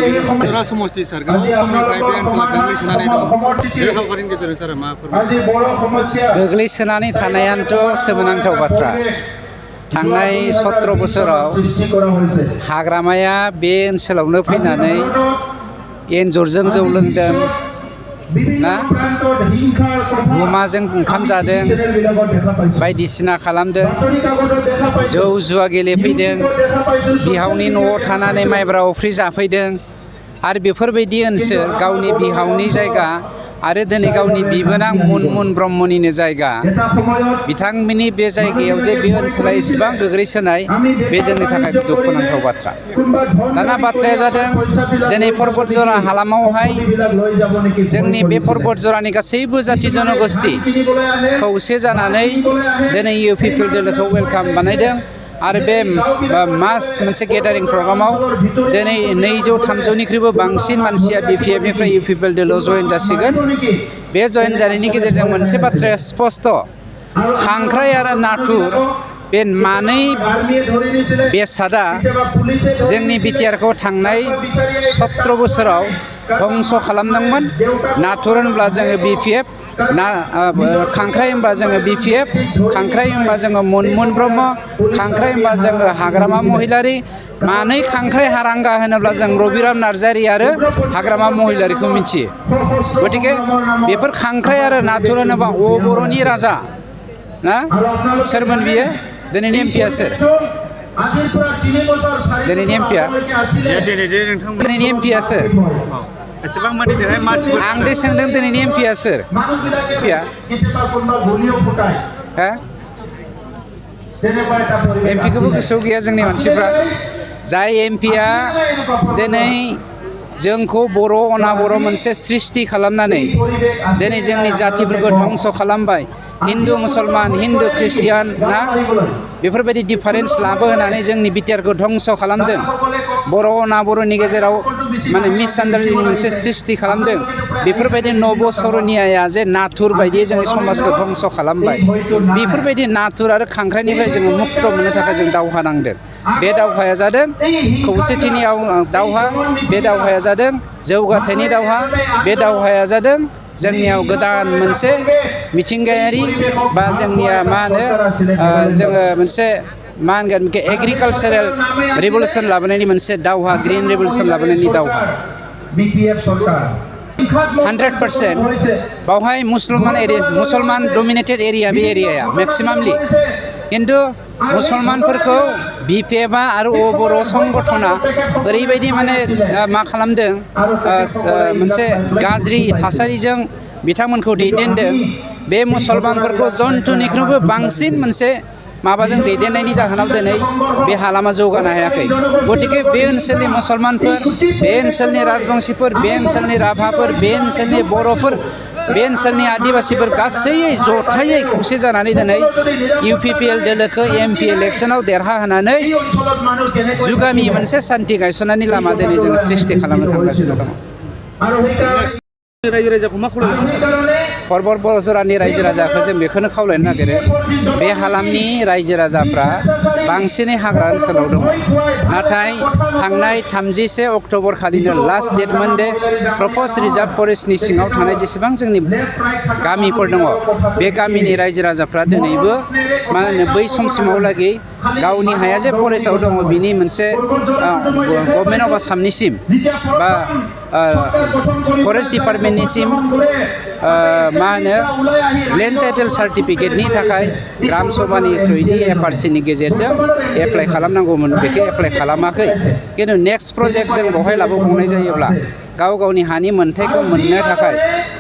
जरा समष्टि सार गोबाव समनिफ्राय बे ओनसोला गोग्लैसोनानै दं बे हाबाफारिनि गेजेरजों सारा मा फोरमायनो गोग्लैसोनानै थानायानोथ' सोमोनांथाव बाथ्रा थांनाय 17 बोसोराव हाग्रामाया बे ओनसोलावनो फैनानै एन्जरजों जौ लोंदों ना गुमाजों ओंखाम जादों बायदिसिना खालामदों जौ जुवा गेलेफैदों बिहावनि न'आव थानानै माइब्रा अफ्रि जाफैदों आरो बेफोरबायदि ओनसोल गावनि बिहावनि जायगा आरो दिनै गावनि बिबोनां मुनमुन ब्रह्मनिनो जायगा बिथांमोननि बे जायगायाव जे बे ओनसोला एसेबां गोग्लैसोनाय बे जोंनि थाखाय दुखुनांथाव बाथ्रा दाना बाथ्राया जादों दिनै पर्बतजरा हालामावहाय जोंनि बे पर्बतजरानि गासैबो जाथि जनगोष्ठी खौसे जानानै दिनै इउपिपिएल दोलोखौ वेलकाम बानायदों आरो बे मास मोनसे गेदारिं प्रग्रामाव दिनै 200-300निख्रुइबो बांसिन मानसिया बिपिएफनिफ्राय इउपिपिएल दोलोआव जयेन जासिगोन बे जयेन जानायनि गेजेरजों मोनसे बाथ्राया स्पष्ट खांख्राइ आरो नाथुर बे मानै बेसादा जोंनि बिटिआरखौ थांनाय 17 बोसोराव धंस खालामदोंमोन नाथुर होनब्ला जोङो बिपिएफ खांख्राइ होनबा जोङो बिपिएफ खांख्राइ होनबा जोङो मुनमुन ब्रह्म खांख्राइ होनबा जोङो हाग्रामा महिलारि मानै खांख्राइ हारांगा होनोब्ला जों रबिराम नार्जारि आरो हाग्रामा महिलारिखौ मिथियो गतिके बेफोर खांख्राइ आरो नाथुर होनोबा बर'नि राजा ना सोरमोन बियो दिनैनि एमपिआ सोर दिनैनि एमपिआ दिनैनि एमपिआ सोर एसेबां मानि देरहाय मानसिफोर आं दे सोंदों दिनैनि एमपिआ सोर एमपिआ एमपिखौबो गोसोआव गैया जोंनि मानसिफ्रा जाय एमपिआ दिनै जोंखौ बर' अनाबर' मोनसे सृष्टि खालामनानै दिनै जोंनि जातिफोरखौ धंस खालामबाय हिन्दु मुसलमान हिन्दु ख्रिस्टियान ना बेफोरबायदि डिफारेन्स लाबोनानै जोंनि बिटिआरखौ धंस खालामदों बर' अनाबर'नि गेजेराव माने मिसआन्डारस्टेन्डिं मोनसे सृष्टि खालामदों बेफोरबायदि नब सरनियाया जे नाथुर बायदि जोंनि समाजखौ धंस खालामबाय बेफोरबायदि नाथुर आरो खांख्राइनिफ्राय जोङो मुक्त मोननो थाखाय जों दावहा नांदों बे दावहाया जादों खौसेथिनि दावहा बे दावहाया जादों जौगाथायनि दावहा बे दावहाया जादों जोंनियाव गोदान मोनसे मिथिंगायारि बा जोंनिया मा होनो जोङो मोनसे मा होनगोन एग्रिकालचारेल रिभलिउसन लाबोनायनि मोनसे दावहा ग्रिन रिभलिउसन लाबोनायनि दावहा 100% बावहाय मुसलमान डमिनेटेड एरिया बे एरियाया मेक्सिमामलि खिन्थु मुसलमानफोरखौ बिपिएफआ आरो बर' संगठना ओरैबायदि माने मा खालामदों मोनसे गाज्रि थासारिजों बिथांमोनखौ दैदेनदों बे मुसलमानफोरखौ जन्थुनिख्रुइबो बांसिन मोनसे माबाजों दैदेननायनि जाहोनाव दिनै बे हालामा जौगानो हायाखै गतिके बे ओनसोलनि मुसलमानफोर बे ओनसोलनि राजबंशीफोर बे ओनसोलनि राभाफोर बे ओनसोलनि बर'फोर बे ओनसोलनि आदिबासीफोर गासैयै जथायै खौसे जानानै दिनै इउपिपिएल दोलोखौ एमपि इलेक्सनाव देरहाहोनानै जुगामि मोनसे सान्थि गायसननायनि लामा दिनै जोङो सृष्टि खालामनो थांगासिनो दङ रायजो राजाखौ मा खावलायनो पर्बतजरानि रायजो राजाखौ जों बेखौनो खावलायनो नागिरो बे हालामनि रायजो राजाफ्रा बांसिनै हाग्रा ओनसोलाव दङ नाथाय थांनाय 31 अक्ट'बर खालिनो लास्ट डेटमोन दे प्रप'ज रिजार्भ फरेस्टनि सिङाव थानाय जेसेबां जोंनि गामिफोर दङ बे गामिनि रायजो राजाफ्रा दिनैबो मा होनो बै समसिमावलागै गावनि हाया जे फरेस्टआव दङ बिनि मोनसे गभर्नमेन्ट अफ आसामनिसिम बा फरेस्ट डिपार्टमेन्टनिसिम मा होनो लेन्ड टाइटेल सार्टिफिकेटनि थाखाय ग्राम सभानि थ्रुयै एफआरसिनि गेजेरजों एप्लाइ खालामनांगौमोन बेखौ एप्लाइ खालामाखै खिन्थु नेक्स्ट प्रजेक्ट जों बेवहाय लाबोबावनाय जायोब्ला गाव गावनि हानि मोन्थायखौ मोननो थाखाय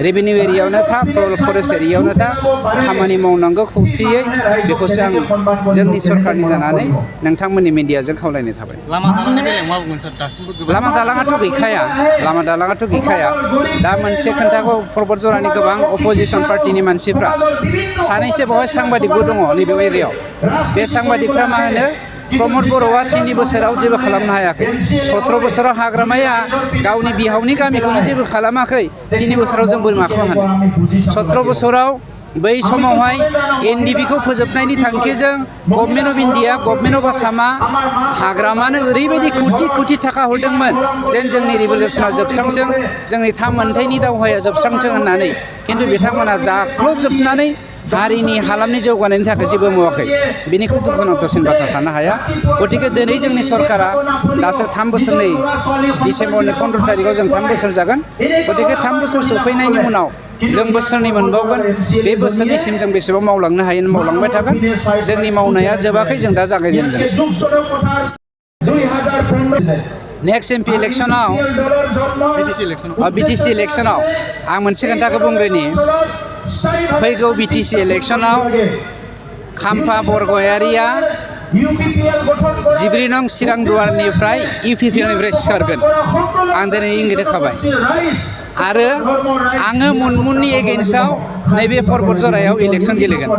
रेभिनिउ एरियायावनो था फरेस्ट एरियायावनो था खामानि मावनांगौ खौसेयै बेखौसो आं जोंनि सरकारनि जानानै नोंथांमोननि मिडियाजों खावलायनाय थाबाय लामा दालांनि बेलायाव मा बुंगोन सार दासिमबो लामा दालाङाथ' गैखाया दा मोनसे खोन्थाखौ पर्बतजरानि गोबां अपोजिसन पार्टिनि मानसिफ्रा सानैसो बेवहाय सांबादिकबो दङ नैबे एरियायाव बे सांबादिकफ्रा मा होनो प्रमद बर'आ 3 बोसोराव जेबो खालामनो हायाखै 17 बोसोराव हाग्रामाया गावनि बिहावनि गामिखौनो जेबो खालामाखै 3 बोसोराव जों बोरै माखौ हानो 17 बोसोराव बै समावहाय NDP खौ फोजोबनायनि थांखिजों government of India government of आसामा हाग्रामानो ओरैबायदि कोटि थाखा हरदोंमोन जेन जोंनि रिभलिउसना जोबस्रांथों जोंनि थामोनथाइनि दावहाया जोबस्रांथों होननानै खिन्थु बिथांमोना जाख्ल'जोबनानै हारिनि हालामनि जौगानायनि थाखाय जेबो मावाखै बेनिख्रुइ दुखुनांथावसिन बाथ्रा थानो हाया गतिके दिनै जोंनि सरकारा दासो 3 बोसोरनि डिसेम्बरनि 15 तारिखआव जों 3 बोसोर जागोन गतिके 3 बोसोर सफैनायनि उनाव जों बोसोरनै मोनबावगोन बे बोसोरनिसिम जों बेसेबां मावलांनो हायो मावलांबाय थागोन जोंनि मावनाया जोबाखै जों दा जागायजेनदोंसै नेक्स्ट MP इलेक्सनाव BTC इलेक्सनाव आं मोनसे खोथाखौ बुंग्रोनि फैगौ BTC इलेक्सनाव खाम्फा बरगयारिया 14 नं चिरां दुवारनिफ्राय UPPनिफ्राय सिखारगोन आं दिनै इंगित होखाबाय आरो आङो मुनमुननि एगेन्स्टआव नैबे पर्बत जरायाव इलेक्सन गेलेगोन